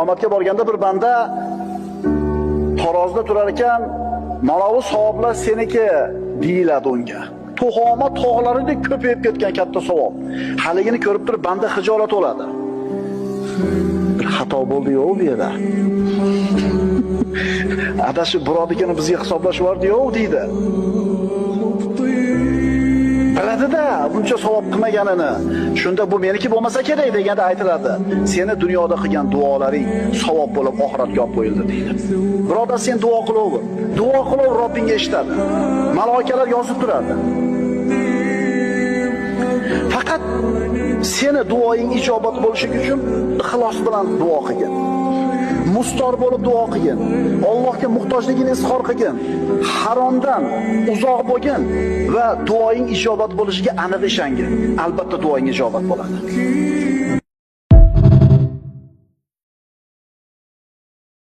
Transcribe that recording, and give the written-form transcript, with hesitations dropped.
Qiyomatga borganda bir banda tarozida turar ekan, mana bu savoblar seniki deyiladi unga. To'xoma tog'laridek ko'payib ketgan katta savob. Haligini ko'rib turib banda xijolat bo'ladi. Bir xato bo'ldi yo'q bu yerda. Adashib birovnikini bizga hisoblashib yubordi yo'q deydi. Biladida buncha savob qilmaganini. Shunda bu meniki bo'lmasa kerak deganda aytiladi. Seni dunyoda qilgan duolaring savob bo'lib oxiratga olib qo'yildi deydi. Birodar, sen duo qilaver. Duo qilaver, Robbingga eshitadi. Maloikalar yozib turadi. Faqat seni duoing ijobat bo'lishi uchun ixlos bilan duo qilgin. Mustor bo'lib duo qilgin. Allohga muhtojligini izhor qilgin. Haromdan uzoq bo'lgin va duoing ijobat bo'lishiga aniq ishongin. Albatta duoing ijobat bo'ladi.